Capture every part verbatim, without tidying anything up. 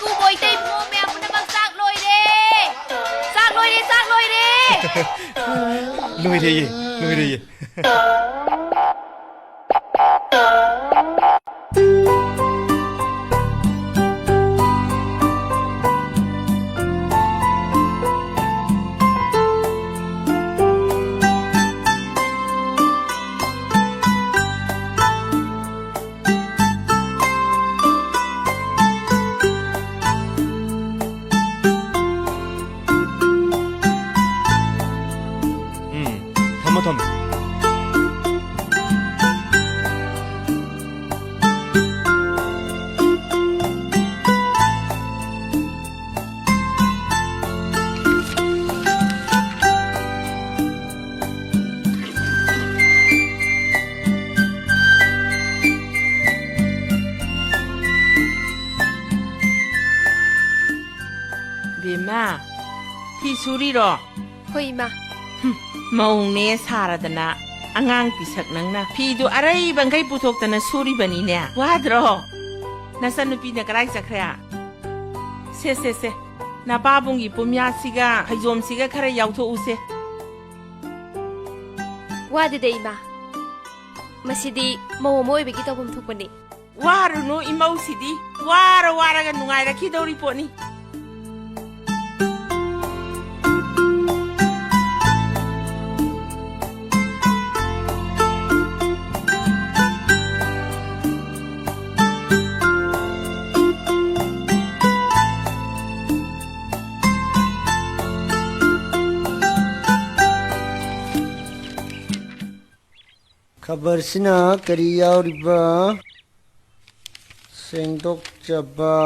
ꯏꯄꯨ ꯃꯣꯏꯇꯩ ꯏꯕꯨꯡꯉꯣ ꯃꯌꯥꯝ ꯄꯨꯝꯅꯃꯛ ꯆꯥꯛ ꯂꯣꯏꯔꯦ! ꯆꯥꯛ ꯂꯣꯏꯔꯦ, ꯆꯥꯛ ꯂꯣꯏꯔꯦ! ꯂꯣꯏꯔꯦꯌꯦ, ꯂꯣꯏꯔꯦꯌꯦ꯫ ꯎꯝ, ꯊꯝꯃꯣ, ꯊꯝꯃꯣ꯫ ꯕꯦꯝꯃ, ꯐꯤ ꯁꯨꯔꯤꯔꯣ? ꯍꯣꯏ, ꯏꯃꯥ꯫ ꯍꯨꯝ, ꯃꯧꯅꯦ ꯁꯥꯔꯗꯅ ꯑꯉꯥꯡ ꯄꯤꯁꯛ ꯅꯪꯅ ꯐꯤꯗꯨ ꯑꯔꯩꯕꯈꯩ ꯄꯨꯊꯣꯛꯇꯅ ꯁꯨꯔꯤꯕꯅꯤꯅꯦ꯫ ꯋꯥꯗ꯭ꯔꯣ? ꯅꯆꯟꯅꯨꯄꯤꯅ ꯀꯗꯥꯏ ꯆꯠꯈ꯭ꯔꯦ? ꯁꯦ, ꯁꯦ, ꯁꯦ꯫ ꯅꯄꯥꯕꯨꯡꯒꯤ ꯄꯨꯝꯌꯥꯠꯁꯤꯒ ꯐꯩꯖꯣꯝꯁꯤꯒ ꯈꯔ ꯌꯥꯎꯊꯣꯛꯎꯁꯦ꯫ ꯋꯥꯗꯦꯗ, ꯏꯃꯥ꯫ ꯃꯁꯤꯗꯤ ꯃꯧ ꯑꯃ ꯑꯣꯏꯕꯒꯤ ꯇꯧꯐꯝ ꯊꯣꯛꯄꯅꯤ꯫ ꯋꯥꯔꯨꯅꯨ ꯏꯃꯧꯁꯤꯗꯤ, ꯋꯥꯔ ꯋꯥꯔꯒ ꯅꯨꯡꯉꯥꯏꯔꯛꯈꯤꯗꯧꯔꯤ ꯄꯣꯠꯅꯤ꯫ ꯈꯕꯔꯁꯤꯅ ꯀꯔꯤ ꯌꯥꯎꯔꯤꯕ? ꯁꯦꯡꯗꯣꯛꯆꯕ꯫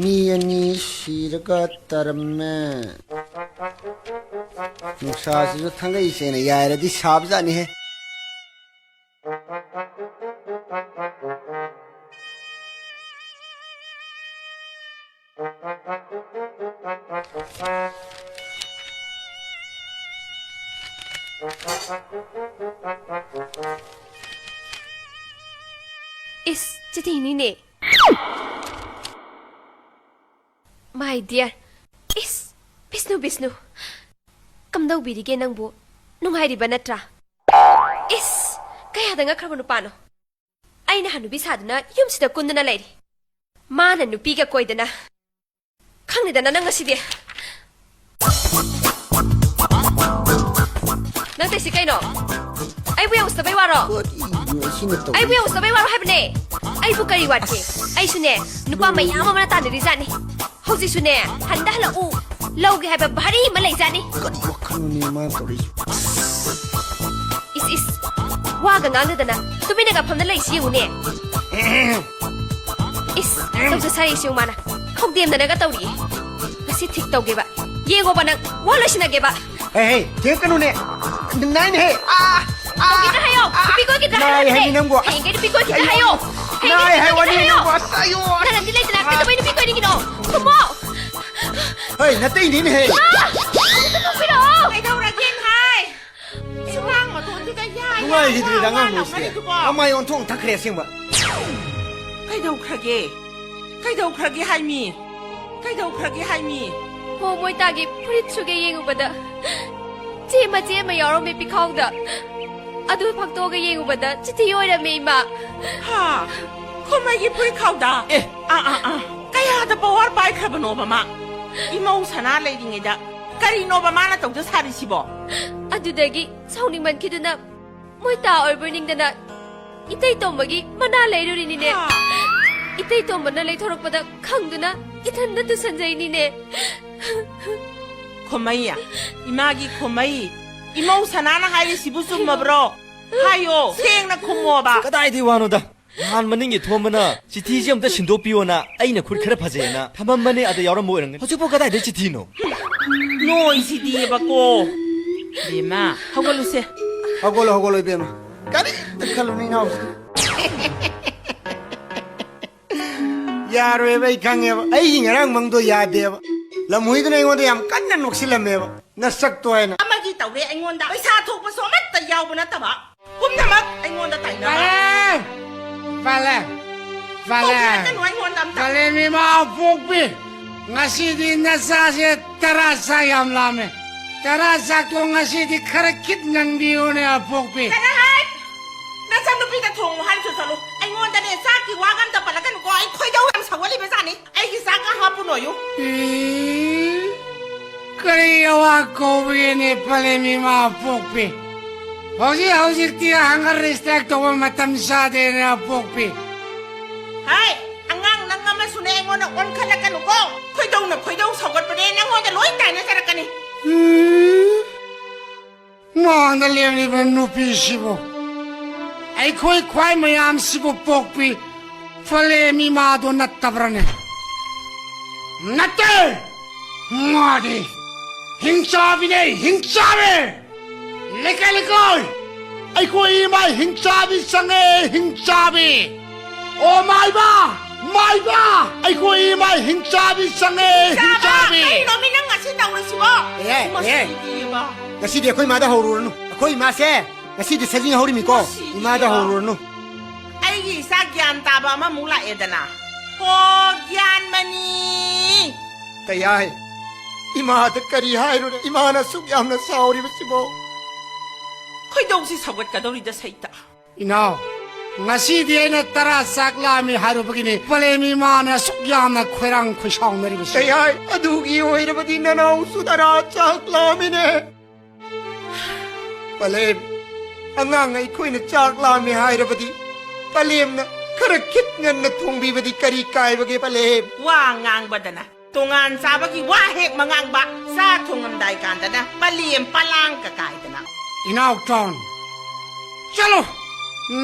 ꯃꯤ ꯑꯅꯤ ꯁꯤꯔꯒ ꯇꯥꯔꯝꯃꯦ꯫ ꯅꯨꯡꯁꯥꯁꯤꯁꯨ ꯊꯥꯡꯒꯩ ꯁꯦꯡꯅ ꯌꯥꯏꯔꯗꯤ ꯁꯥꯕꯖꯥꯠꯅꯤꯍꯦ꯫ ꯏꯁ, ꯆꯤꯊꯤꯅꯤꯅꯦ꯫ My dear. ꯏꯁ, ꯕꯤꯁꯅꯨ, ꯕꯤꯁꯅꯨ, ꯀꯝꯗꯧꯕꯤꯔꯤꯒꯦ ꯅꯪꯕꯨ? ꯅꯨꯡꯉꯥꯏꯔꯤꯕ ꯅꯠꯇ꯭ꯔꯥ? ꯏꯁ, ꯀꯌꯥꯗ ꯉꯛꯈ꯭ꯔꯕ ꯅꯨꯄꯥꯅꯣ? ꯑꯩꯅ ꯍꯅꯨꯕꯤ ꯁꯥꯗꯨꯅ ꯌꯨꯝꯁꯤꯗ ꯀꯨꯟꯗꯅ ꯂꯩꯔꯤ꯫ ꯃꯥꯅ ꯅꯨꯄꯤꯒ ꯀꯣꯏꯗꯅ꯫ ꯈꯪꯗꯦꯗꯅ ꯅꯪ ꯉꯁꯤꯗꯤ꯫ ꯅꯪ ꯇꯧꯏꯁꯤ ꯀꯩꯅꯣ? ꯑꯩꯕꯨ ꯌꯥꯝ ꯎꯁꯤꯠꯇꯕꯩ ꯋꯥꯔꯣ? ꯀꯔꯤꯅꯣ ꯑꯁꯤꯅ ꯇꯧꯔꯤꯁꯦ? ꯑꯩꯕꯨ ꯌꯥꯝ ꯎꯁꯤꯠꯇꯕꯩ ꯋꯥꯔꯣ ꯍꯥꯏꯕꯅꯦ꯫ ꯑꯩꯕꯨ ꯀꯔꯤ ꯋꯥꯠꯀꯦ? ꯑꯁ꯫ ꯑꯩꯁꯨꯅꯦ, ꯅꯨꯄꯥ ꯃꯌꯥꯝ ꯑꯃꯅ ꯇꯥꯟꯅꯔꯤꯖꯥꯠꯅꯤ꯫ ꯍꯧꯖꯤꯛꯁꯨꯅꯦ, ꯍꯟꯗ ꯍꯜꯂꯛꯎ, ꯂꯧꯒꯦ ꯍꯥꯏꯕ ꯚꯥꯔꯤ ꯑꯃ ꯂꯩꯖꯥꯠꯅꯤ꯫ ꯀꯔꯤ ꯋꯥꯈꯜꯅꯣꯅꯦ ꯃꯥꯅ ꯇꯧꯔꯤꯁꯦ? ꯏꯁ, ꯏꯁ, ꯋꯥꯒ ꯉꯥꯡꯗꯗꯅ ꯇꯨꯃꯤꯟꯅꯒ ꯐꯝꯅ ꯂꯩꯁꯤ ꯌꯦꯡꯉꯨꯅꯦ꯫ ꯏꯁ, ꯇꯧꯖ ꯁꯥꯔꯤꯁꯤ ꯌꯦꯡꯉꯨ ꯃꯥꯅ꯫ ꯈꯧꯗꯦꯝꯗꯅꯒ ꯇꯧꯔꯤꯌꯦ꯫ ꯉꯁꯤ ꯊꯤꯛ ꯇꯧꯒꯦꯕ꯫ ꯌꯦꯡꯉꯣꯕ ꯅꯪ, ꯋꯥ ꯂꯣꯏꯁꯤꯟꯅꯒꯦꯕ꯫ ꯍꯦ, ꯍꯦ, ꯊꯦꯡꯀꯅꯨꯅꯦ꯫ ꯅꯥꯏꯅꯦ ꯍꯦ꯫ ꯑꯥ, ꯑꯥ, ꯇꯧꯈꯤꯗ꯭ꯔꯥ ꯍꯥꯏꯌꯣ? ꯑꯥ꯫ ꯅꯨꯄꯤ ꯀꯣꯏꯈꯤꯗ꯭ꯔꯥ ꯅꯥꯏ ꯍꯥꯏꯕꯅꯦ? ꯍꯥꯏꯕꯅꯤ ꯅꯪꯕꯨ꯫ ꯍꯌꯦꯡꯒꯩ ꯅꯨꯄꯤ ꯀꯣꯏꯈꯤꯗ꯭ꯔꯥ ꯑꯌꯣ꯫ ꯍꯥꯏꯌꯣ? ꯍꯌꯦꯡꯒꯩ ꯅꯥꯏ ꯅꯨꯄꯤ ꯍꯥꯏ ꯀꯣꯏꯈꯤꯗ꯭ꯔꯥ ꯋꯥꯅꯤ ꯍꯥꯏꯌꯣ? ꯅꯪꯕꯨ꯫ ꯑꯁ, ꯑꯌꯣ, ꯑꯁ꯫ ꯅꯪꯅꯗꯤ ꯂꯩꯇꯅ ꯑꯥ꯫ ꯀꯩꯗꯧꯕꯩ ꯅꯨꯄꯤ ꯀꯣꯏꯅꯤꯡꯉꯤꯅꯣ? ꯈꯨꯝꯃꯣ꯫ ꯍꯩ, ꯅꯇꯩꯅꯤꯅꯦ ꯍꯦ꯫ ꯑꯥ! ꯑꯃꯨꯛꯇ ꯅꯣꯛꯄꯤꯔꯛꯑꯣ꯫ ꯀꯩꯗꯧꯔꯒꯦ ꯍꯥꯏ? ꯁꯨꯃꯥꯡ ꯃꯇꯣꯟꯗꯨꯗ ꯌꯥꯏ, ꯅꯨꯡꯉꯥꯏꯈꯤꯗ꯭ꯔꯦꯗ ꯌꯥꯏ, ꯑꯉꯥꯡ ꯋꯥ ꯅꯨꯡꯁꯤꯗꯦ꯫ ꯂꯥꯎꯅꯔꯤꯗꯨꯕꯣ꯫ ꯃꯃꯥꯏ ꯑꯣꯟꯊꯣꯛ ꯊꯛꯈ꯭ꯔꯦ ꯑꯁꯦꯡꯕ꯫ ꯀꯩꯗꯧꯈ꯭ꯔꯒꯦ? ꯀꯩꯗꯧꯈ꯭ꯔꯒꯦ ꯍꯥꯏꯃꯤ? ꯀꯩꯗꯧꯈ꯭ꯔꯒꯦ ꯍꯥꯏꯃꯤ? ꯍꯣ, ꯃꯣꯏꯇꯥꯒꯤ ꯐꯨꯔꯤꯠ ꯁꯨꯒꯦ ꯌꯦꯡꯉꯨꯕꯗ ꯆꯦ ꯃꯆꯦ ꯑꯃ ꯌꯥꯎꯔꯝꯃꯦ ꯄꯤꯈꯥꯎꯗ꯫ ꯑꯗꯨ ꯐꯥꯛꯇꯣꯛꯑꯒ ꯌꯦꯡꯉꯨꯕꯗ ꯆꯤꯊꯤ ꯑꯣꯏꯔꯝꯃꯦ, ꯏꯃꯥ꯫ ꯍꯥ? ꯈꯨꯝꯃꯩꯒꯤ ꯐꯨꯔꯤꯠ ꯈꯥꯎꯗ? ꯑꯦ꯫ ꯑꯥ, ꯑꯥ, ꯑꯥ꯫ ꯀꯌꯥꯗ ꯄꯋꯥꯔ ꯄꯥꯏꯈ꯭ꯔꯕꯅꯣꯕ ꯃꯥ? ꯏꯃꯧ ꯁꯅꯥ ꯂꯩꯔꯤꯉꯩꯗ ꯀꯔꯤꯅꯣꯕ ꯃꯥꯅ ꯇꯧꯖ ꯁꯥꯔꯤꯁꯤꯕꯣ? ꯑꯗꯨꯗꯒꯤ ꯁꯥꯎꯅꯤꯡꯃꯟꯈꯤꯗꯨꯅ ꯃꯣꯏ ꯇꯥ ꯑꯣꯏꯕꯣꯏ ꯅꯤꯡꯗꯅ ꯏꯇꯩ ꯇꯣꯝꯕꯒꯤ ꯃꯅꯥ ꯂꯩꯔꯨꯔꯤꯅꯤꯅꯦ꯫ ꯍꯥ꯫ ꯏꯇꯩ ꯇꯣꯝꯕꯅ ꯂꯩꯊꯣꯔꯛꯄꯗ ꯈꯪꯗꯨꯅ ꯏꯊꯟꯗ ꯇꯨꯁꯟꯖꯩꯅꯤꯅꯦ꯫ ꯈꯨꯝꯃꯩ, ꯏꯃꯥꯒꯤ ꯈꯨꯝꯃꯩ, ꯏꯃꯧ ꯁꯅꯥꯅ ꯍꯥꯏꯔꯤꯁꯤꯕꯨ ꯆꯨꯝꯃꯕ꯭ꯔꯣ? ꯍꯥꯏꯌꯣ, ꯁꯦꯡꯅ ꯈꯨꯝꯃꯣꯕ꯫ ꯀꯗꯥꯏꯗꯩ ꯋꯥꯅꯣꯗ? ꯅꯍꯥꯟ ꯃꯅꯤꯡꯒꯤ ꯊꯣꯝꯕꯅ ꯆꯤꯊꯤꯁꯦ ꯑꯝꯇ ꯁꯤꯟꯗꯣꯛꯄꯤꯌꯣꯅ ꯑꯩꯅ ꯈꯨꯠ ꯈꯔ ꯐꯖꯩꯌꯦꯅ ꯊꯝꯃꯝꯕꯅꯦ, ꯑꯗ ꯌꯥꯎꯔꯝꯕ ꯑꯣꯏꯔꯝꯒꯅꯤ꯫ ꯍꯧꯖꯤꯛꯄꯨ ꯀꯗꯥꯏꯗꯩ ꯆꯤꯊꯤꯅꯣ? ꯅꯣꯏꯁꯤꯗꯤꯕꯀꯣ꯫ ꯕꯦꯝꯃ, ꯍꯧꯒꯠꯂꯨꯁꯦ꯫ ꯍꯧꯒꯠꯂꯣ, ꯍꯧꯒꯠꯂꯣ, ꯏꯕꯦꯝꯃ꯫ ꯀꯔꯤꯝꯇ ꯈꯜꯂꯨꯅꯨ, ꯏꯅꯥꯎꯁꯦ꯫ ꯌꯥꯔꯣꯏꯕ, ꯑꯩ ꯈꯪꯉꯦꯕ꯫ ꯑꯩꯒꯤ ꯉꯔꯥꯡ ꯃꯪꯗꯣ ꯌꯥꯗꯦꯕ꯫ ꯂꯝꯍꯨꯏꯗꯨꯅ ꯑꯩꯉꯣꯟꯗ ꯌꯥꯝ ꯀꯟꯅ ꯅꯣꯛꯁꯤꯜꯂꯝꯃꯦꯕ, ꯅꯁꯛꯇꯣ ꯍꯥꯏꯅ꯫ ꯑꯃꯒꯤ ꯇꯧꯔꯦ ꯑꯩꯉꯣꯟꯗ꯫ ꯄꯩꯁꯥ ꯊꯣꯛꯄꯁꯨ ꯑꯃꯠꯇ ꯌꯥꯎꯕ ꯅꯠꯇꯕ꯫ ꯄꯨꯝꯅꯃꯛ ꯑꯩꯉꯣꯟꯗ ꯇꯥꯏꯅꯕ꯫ ꯄꯥꯂꯦ! ꯄꯥꯂꯦ! ꯄꯥꯂꯦ! ꯇꯧꯕꯤꯔꯛꯀꯅꯨ ꯑꯩꯉꯣꯟꯗ ꯑꯝꯇ꯫ ꯄꯥꯂꯦꯝ ꯏꯃꯥ ꯄꯣꯛꯄꯤ! ꯉꯁꯤꯗꯤ ꯅꯆꯥꯁꯦ ꯇꯔꯥ ꯆꯥ ꯌꯥꯝ ꯂꯥꯝꯃꯦ꯫ ꯇꯔꯥ ꯆꯥꯛꯇꯣ ꯉꯁꯤꯗꯤ ꯈꯔ ꯈꯤꯠ ꯉꯟꯕꯤꯌꯣꯅꯦ, ꯑꯄꯣꯛꯄꯤ꯫ ꯆꯠꯂꯍꯦ! ꯅꯆꯥꯅꯨꯄꯤꯗ ꯊꯣꯡꯉꯨ ꯍꯥꯏꯔꯁꯨ ꯆꯠꯂꯨ꯫ ꯑꯩꯉꯣꯟꯗꯅꯦ ꯆꯥꯛꯀꯤ ꯋꯥꯒ ꯑꯝꯇ ꯄꯜꯂꯛꯀꯅꯨꯀꯣ, ꯑꯩ ꯈꯣꯏꯗꯧ ꯌꯥꯝ ꯁꯥꯎꯒꯠꯂꯤꯕꯖꯥꯠꯅꯤ꯫ ꯑꯩꯒꯤ ꯆꯥꯛꯀ ꯍꯥꯞꯄꯨꯅꯣꯌꯨ꯫ ꯏ, ꯀꯔꯤ ꯑꯋꯥ ꯀꯧꯕꯒꯦꯅꯦ ꯄꯂꯦꯝ ꯏꯃꯥ ꯑꯄꯣꯛꯄꯤ? ꯍꯧꯖꯤꯛ ꯍꯧꯖꯤꯛꯇꯤ hunger strike ꯇꯧꯕ ꯃꯇꯝ ꯆꯥꯗꯦꯅꯦ ꯑꯄꯣꯛꯄꯤ꯫ ꯍꯥꯏ, ꯑꯉꯥꯡ ꯅꯪ ꯑꯃꯁꯨꯅꯦ ꯑꯩꯉꯣꯟꯗ ꯑꯣꯟꯈꯠꯂꯛꯀꯅꯨꯀꯣ꯫ ꯈꯣꯏꯗꯧꯅ ꯈꯣꯏꯗꯧ ꯁꯥꯎꯒꯠꯄꯅꯦ, ꯅꯪꯉꯣꯟꯗ ꯂꯣꯏ ꯇꯥꯏꯅꯖꯔꯛꯀꯅꯤ꯫ ꯎꯝ, ꯃꯥꯡꯗ ꯂꯦꯝꯂꯤꯕ ꯅꯨꯄꯤꯁꯤꯕꯨ, ꯑꯩꯈꯣꯏ ꯈ꯭ꯋꯥꯏ ꯃꯌꯥꯝꯁꯤꯕꯨ ꯄꯣꯛꯄꯤ ꯄꯂꯦꯝ ꯏꯃꯥꯗꯣ ꯅꯠꯇꯕ꯭ꯔꯅꯦ? ꯅꯠꯇꯦ! ꯃꯥꯗꯤ ꯍꯤꯡꯆꯥꯕꯤꯅꯦ, ꯍꯤꯡꯆꯥꯕꯤ! ꯂꯩꯀꯥꯏ, ꯂꯩꯀꯥꯏ! ꯑꯩꯈꯣꯏ ꯏꯃꯥ ꯍꯤꯡꯆꯥꯕꯤ ꯆꯪꯉꯦ, ꯍꯤꯡꯆꯥꯕꯤ! ꯑꯣ ꯃꯥꯏꯕ! ꯃꯥꯏꯕ! ꯑꯩꯈꯣꯏ ꯏꯃꯥ ꯍꯤꯡꯆꯥꯕꯤ ꯆꯪꯉꯦ, ꯍꯤꯡꯆꯥꯕ! ꯍꯤꯡꯆꯥꯕꯤ! ꯀꯩꯅꯣꯃꯤ ꯅꯪ ꯉꯁꯤ ꯇꯧꯔꯤꯁꯤꯕꯣ? ꯑꯦ, ꯑꯦ, ꯑꯦ꯫ ꯃꯁꯤꯗꯤꯕ꯫ ꯉꯁꯤꯗꯤ ꯑꯩꯈꯣꯏ ꯏꯃꯥꯗ ꯍꯧꯔꯨꯔꯅꯨ꯫ ꯑꯩꯈꯣꯏ ꯏꯃꯥꯁꯦ ꯉꯁꯤꯗꯤ ꯁꯖꯤꯡ ꯍꯧꯔꯤꯃꯤꯀꯣ꯫ ꯃꯁꯤꯗꯤꯕ꯫ ꯏꯃꯥꯗ ꯍꯧꯔꯨꯔꯅꯨ꯫ ꯑꯩꯒꯤ ꯏꯆꯥ ꯒ꯭ꯌꯥꯟ ꯇꯥꯕ ꯑꯃꯃꯨꯛ ꯂꯥꯛꯑꯦꯗꯅ꯫ ꯍꯣ, ꯒ꯭ꯌꯥꯟ ꯃꯅꯤ! ꯀꯩ ꯍꯥꯏ? ꯏꯃꯥꯗ ꯀꯔꯤ ꯍꯥꯏꯔꯨꯔꯦ? ꯏꯃꯥꯅ ꯑꯁꯨꯛ ꯌꯥꯝꯅ ꯁꯥꯎꯔꯤꯕꯁꯤꯕꯣ? ꯈꯣꯏꯗꯧꯁꯤ ꯁꯧꯒꯠꯀꯗꯧꯔꯤꯗ ꯁꯩꯇ꯫ ꯏꯅꯥꯎ, ꯉꯁꯤꯗꯤ ꯑꯩꯅ ꯇꯔꯥ ꯆꯥꯛ ꯂꯥꯝꯃꯤ ꯍꯥꯏꯔꯨꯕꯒꯤꯅꯤ ꯄꯂꯦꯝ ꯏꯃꯥꯅ ꯑꯁꯨꯛ ꯌꯥꯝꯅ ꯈꯣꯏꯔꯥꯡ ꯈꯣꯏꯁꯥꯎꯅꯔꯤꯕꯁꯤ꯫ ꯀꯩ ꯍꯥꯏ? ꯑꯗꯨꯒꯤ ꯑꯣꯏꯔꯕꯗꯤ ꯅꯅꯥꯎꯁꯨ ꯇꯔꯥ ꯆꯥꯛ ꯂꯥꯝꯃꯤꯅꯦ꯫ ꯄꯂꯦꯝ, ꯑꯉꯥꯡ ꯑꯩꯈꯣꯏꯅ ꯆꯥꯛ ꯂꯥꯝꯃꯤ ꯍꯥꯏꯔꯕꯗꯤ ꯄꯂꯦꯝꯅ ꯈꯔ ꯈꯤꯠ ꯉꯟꯅ ꯊꯣꯡꯕꯤꯕꯗꯤ ꯀꯔꯤ ꯀꯥꯏꯕꯒꯦ ꯄꯂꯦꯝ? ꯋꯥ ꯉꯥꯡꯕꯗꯅ ꯇꯣꯉꯥꯟ ꯆꯥꯕꯒꯤ ꯋꯥ ꯍꯦꯛ ꯃꯉꯥꯡꯕ, ꯆꯥ ꯊꯣꯡꯉꯝꯗꯥꯏ ꯀꯥꯟꯗꯅ ꯄꯂꯦꯝ ꯄꯂꯥꯡ ꯀꯀꯥꯏꯗꯅ꯫ ꯏꯅꯥꯎꯇꯣꯟ, ꯆꯠꯂꯣ!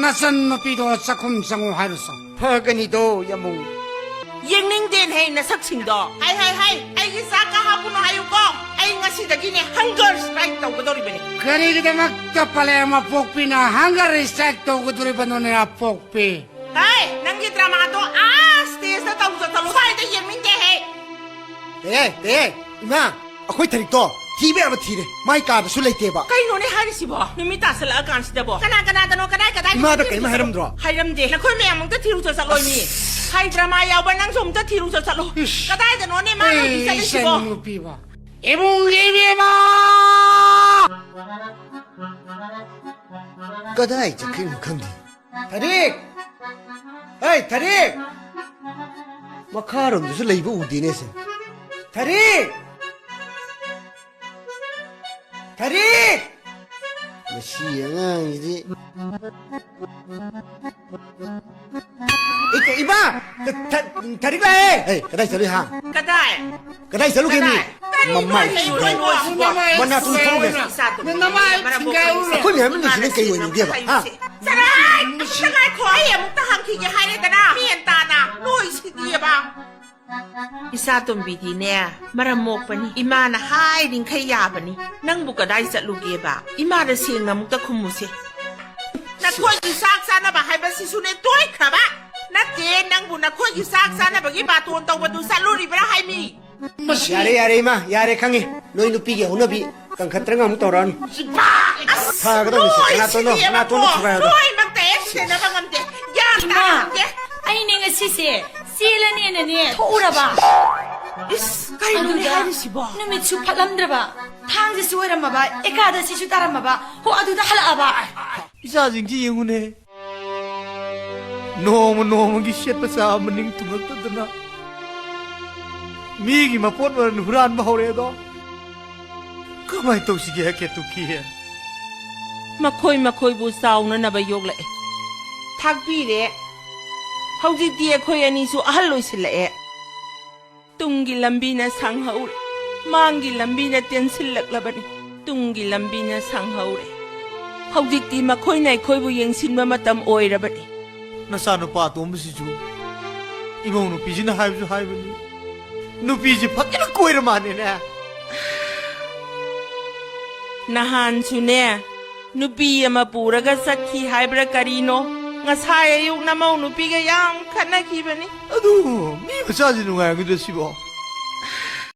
ꯅꯆꯟ ꯅꯨꯄꯤꯗꯣ ꯆꯥꯛꯈꯨꯝ ꯆꯪꯉꯨ ꯍꯥꯏꯔꯨꯆꯣ꯫ ꯐꯒꯅꯤꯗꯣ, ꯌꯥꯝꯕꯨꯡ꯫ ꯌꯦꯡꯅꯤꯡꯗꯦꯅꯦꯍꯦ ꯅꯁꯛꯁꯤꯡꯗꯣ꯫ ꯍꯥꯏ, ꯍꯥꯏ, ꯍꯥꯏ, ꯑꯩꯒꯤ ꯆꯥꯛꯀ ꯍꯥꯞꯄꯨꯅꯣ ꯍꯥꯏꯌꯨꯀꯣ꯫ ꯑꯩ ꯉꯁꯤꯗꯒꯤꯅꯦ hunger strike ꯇꯧꯒꯗꯧꯔꯤꯕꯅꯤ꯫ ꯀꯔꯤꯒꯤꯗꯃꯛꯇ ꯄꯂꯦꯝ ꯑꯄꯣꯛꯄꯤꯅ hunger strike ꯇꯧꯒꯗꯧꯔꯤꯕꯅꯣꯅꯦ ꯑꯄꯣꯛꯄꯤ? ꯍꯦ, ꯅꯪꯒꯤ dramaꯗꯣ ꯑꯥ stageꯇ ꯇꯧꯖ ꯆꯠꯂꯣ, ꯁ꯭ꯋꯥꯏꯗ ꯌꯦꯡꯅꯤꯡꯗꯦꯍꯦ꯫ ꯑꯦ, ꯑꯦ, ꯏꯃꯥ, ꯑꯩꯈꯣꯏ ꯊꯔꯤꯛꯇꯣ ꯊꯤꯕ ꯌꯥꯕ ꯊꯤꯔꯦ, ꯃꯥꯏ ꯀꯥꯗꯁꯨ ꯂꯩꯇꯦꯕ꯫ ꯀꯩꯅꯣꯅꯦ ꯍꯥꯏꯔꯤꯁꯤꯕꯣ? ꯅꯨꯃꯤꯠ ꯇꯥꯁꯜꯂꯛꯑꯀꯥꯟꯁꯤꯗꯕꯣ? ꯀꯅꯥ ꯀꯅꯥꯗꯅꯣ? ꯀꯗꯥꯏ ꯀꯗꯥꯏꯗꯅꯣ? ꯏꯃꯥꯗ ꯀꯔꯤꯝ ꯍꯥꯏꯔꯝꯗ꯭ꯔꯣ? ꯍꯥꯏꯔꯝꯗꯦ꯫ ꯅꯈꯣꯏ ꯃꯌꯥꯝ ꯑꯝꯇ ꯊꯤꯔꯨꯆꯣ ꯆꯠꯂꯣ ꯃꯤ꯫ ꯍꯥꯏ ꯗ꯭ꯔꯃꯥ ꯌꯥꯎꯕ ꯅꯪꯁꯨ ꯑꯝꯇ ꯊꯤꯔꯨꯆꯣ ꯆꯠꯂꯣ꯫ ꯏꯁ꯫ ꯀꯗꯥꯏꯗꯅꯣꯅꯣꯅꯦ ꯃꯥꯅ ꯍꯧꯖꯤꯛ ꯑꯩ ꯆꯠꯂꯤꯁꯤꯕꯣ? ꯏꯆꯟ ꯅꯨꯄꯤꯕ꯫ ꯏꯕꯨꯡꯒꯤ ꯏꯕꯦꯝꯃ! ꯀꯗꯥꯏ ꯆꯠꯈ꯭ꯔꯤꯅꯣ ꯈꯪꯗꯦ꯫ ꯊꯔꯤꯛ! ꯍꯩ, ꯊꯔꯤꯛ! ꯃꯈꯥꯔꯣꯝꯗꯁꯨ ꯂꯩꯕ ꯎꯗꯦꯅꯦ ꯁꯦ꯫ ꯊꯔꯤꯛ! ꯊꯔꯤꯛ! ꯃꯁꯤ ꯑꯉꯥꯡꯁꯤꯗꯤ꯫ ꯏ-, ꯏꯃꯥ! ꯊ-, ꯊ-, ꯊꯔꯤꯛ ꯂꯥꯛꯑꯦ! ꯍꯩ, ꯀꯗꯥꯏ ꯆꯠꯂꯨꯏ ꯍꯥ? ꯀꯗꯥꯏ? ꯀꯗꯥꯏ ꯆꯠꯂꯨꯒꯦ ꯃꯤ? ꯀꯗꯥꯏ? ꯀꯔꯤꯅꯣ ꯃꯃꯥꯏ ꯍꯥꯏꯁꯤꯕꯣ? ꯁꯤꯡꯒꯥꯏ꯫ ꯅꯃꯥꯏ ꯃꯅꯥ ꯇꯨꯝ ꯊꯣꯛꯎꯒꯦ꯫ ꯁꯤꯡꯒꯥꯏ꯫ ꯅꯃꯥꯏ ꯁꯤꯡꯒꯥꯏ ꯎꯔꯦ꯫ ꯑꯩꯈꯣꯏ ꯃꯌꯥꯝ ꯂꯩꯁꯤꯅ ꯀꯩ ꯑꯣꯏꯅꯤꯡꯗꯦꯕ, ꯍꯥ? ꯆꯔꯥꯏ! ꯑꯃꯨꯛꯇ ꯉꯥꯏꯈꯣ, ꯑꯩ ꯑꯃꯨꯛꯇ ꯍꯪꯈꯤꯒꯦ ꯍꯥꯏꯔꯦꯗꯅ꯫ ꯃꯦꯟ ꯇꯥꯅ ꯅꯣꯏꯁꯤꯗꯤꯕ꯫ ꯏꯆꯥ ꯇꯣꯝꯕꯤꯗꯤꯅꯦ, ꯃꯔꯝ ꯃꯣꯛꯄꯅꯤ꯫ ꯏꯃꯥꯅ ꯍꯥꯏꯔꯤꯡꯈꯩ ꯌꯥꯕꯅꯤ꯫ ꯅꯪꯕꯨ ꯀꯗꯥꯏ ꯆꯠꯂꯨꯒꯦꯕ? ꯏꯃꯥꯗ ꯁꯦꯡꯅ ꯑꯃꯨꯛꯇ ꯈꯨꯝꯃꯨꯁꯦ꯫ ꯅꯈꯣꯏꯒꯤ ꯆꯥꯛ ꯆꯥꯅꯕ ꯍꯥꯏꯕꯁꯤꯁꯨꯅꯦ ꯇꯣꯏꯈ꯭ꯔꯕ꯫ ꯅꯠꯇꯦ, ꯅꯪꯕꯨ ꯅꯈꯣꯏꯒꯤ ꯆꯥꯛ ꯆꯥꯅꯕꯒꯤ ꯕꯥꯇꯣꯟ ꯇꯧꯕꯗꯨ ꯆꯠꯂꯨꯔꯤꯕ꯭ꯔꯥ ꯍꯥꯏꯃꯤ? ꯃꯁꯤ ꯌꯥꯔꯦ, ꯌꯥꯔꯦ, ꯏꯃꯥ, ꯌꯥꯔꯦ, ꯈꯪꯉꯦ꯫ ꯅꯣꯏ ꯅꯨꯄꯤꯒꯤ ꯍꯧꯅꯕꯤ ꯀꯟꯈꯠꯇ꯭ꯔꯒ ꯑꯃꯨꯛ ꯇꯧꯔꯛꯑꯅꯨ꯫ ꯑꯁ, ꯊꯥꯒꯗꯧꯅꯤꯁꯦ꯫ ꯅꯣꯏ ꯅꯥꯇꯣꯟꯗꯣ, ꯁꯤꯗꯤ ꯅꯥꯇꯣꯟꯗꯣ ꯑꯃꯨꯛ ꯊꯨꯒꯥꯏꯔꯣ꯫ ꯅꯣꯏꯃꯛꯇ ꯍꯦꯛ ꯁꯦꯟꯅꯕ ꯉꯝꯗꯦ꯫ ꯒ꯭ꯌꯥꯟ ꯏꯃꯥ, ꯇꯥꯕ ꯉꯝꯗꯦ꯫ ꯑꯩꯅꯦ ꯉꯁꯤꯁꯦ ꯆꯦꯜꯂꯅꯦꯅꯅꯦ ꯊꯣꯛꯎꯔꯕ꯫ ꯏꯁ, ꯀꯩꯅꯣꯅꯦ ꯑꯗꯨꯗ ꯍꯥꯏꯔꯤꯁꯤꯕꯣ? ꯅꯨꯃꯤꯠꯁꯨ ꯐꯠꯂꯝꯗ꯭ꯔꯕ, ꯊꯥꯡꯖꯁꯨ ꯑꯣꯏꯔꯝꯃꯕ, ꯑꯦꯀꯥꯗꯁꯤꯁꯨ ꯇꯥꯔꯝꯃꯕ, ꯍꯣ, ꯑꯗꯨꯗ ꯍꯜꯂꯛꯑꯕ꯫ ꯏꯆꯥꯁꯤꯡꯁꯤ ꯌꯦꯡꯉꯨꯅꯦ, ꯅꯣꯡꯃ ꯅꯣꯡꯃꯒꯤ ꯁꯦꯠꯄ ꯆꯥꯕ ꯃꯅꯤꯡ ꯊꯨꯡꯂꯛꯇꯗꯅ ꯃꯤꯒꯤ ꯃꯄꯣꯠ ꯃꯔꯟ ꯍꯨꯔꯥꯟꯕ ꯍꯧꯔꯛꯑꯦꯗꯣ꯫ ꯀꯃꯥꯏ ꯇꯧꯁꯤꯒꯦ, ꯀꯦꯇꯨꯀꯤ? ꯃꯈꯣꯏ ꯃꯈꯣꯏꯕꯨ ꯆꯥꯎꯅꯅꯕ ꯌꯣꯛꯂꯛꯑꯦ, ꯊꯥꯛꯄꯤꯔꯦ꯫ ꯍꯧꯖꯤꯛꯇꯤ ꯑꯩꯈꯣꯏ ꯑꯅꯤꯁꯨ ꯑꯍꯜ ꯑꯣꯏꯁꯤꯜꯂꯛꯑꯦ꯫ ꯇꯨꯡꯒꯤ ꯂꯝꯕꯤꯅ ꯁꯥꯡꯍꯧꯔꯦ, ꯃꯥꯡꯒꯤ ꯂꯝꯕꯤꯅ ꯇꯦꯟꯁꯤꯜꯂꯛꯂꯕꯅꯤ꯫ ꯇꯨꯡꯒꯤ ꯂꯝꯕꯤꯅ ꯁꯥꯡꯍꯧꯔꯦ꯫ ꯍꯧꯖꯤꯛꯇꯤ ꯃꯈꯣꯏꯅ ꯑꯩꯈꯣꯏꯕꯨ ꯌꯦꯡꯁꯤꯟꯕ ꯃꯇꯝ ꯑꯣꯏꯔꯕꯅꯤ꯫ ꯅꯆꯥꯅꯨꯄꯥ ꯑꯇꯣꯝꯕꯁꯤꯁꯨ ꯏꯃꯧ ꯅꯨꯄꯤꯁꯤꯅ ꯍꯥꯏꯕꯁꯨ ꯍꯥꯏꯕꯅꯤ, ꯅꯨꯄꯤꯁꯤ ꯐꯖꯅ ꯀꯣꯏꯔ ꯃꯥꯜꯂꯦꯅꯦ꯫ ꯅꯍꯥꯟꯁꯨꯅꯦ, ꯅꯨꯄꯤ ꯑꯃ ꯄꯨꯔꯒ ꯆꯠꯈꯤ ꯍꯥꯏꯕ꯭ꯔꯥ ꯀꯔꯤꯅꯣ? ꯉꯁꯥꯏ ꯑꯌꯨꯛ ꯅꯃꯧ ꯅꯨꯄꯤꯒ ꯌꯥꯝ ꯈꯠꯅꯈꯤꯕꯅꯤ꯫ ꯑꯗꯨ ꯃꯤ ꯃꯆꯥꯁꯤ ꯅꯨꯡꯉꯥꯏꯔꯝꯒꯗ꯭ꯔ ꯁꯤꯕꯣ?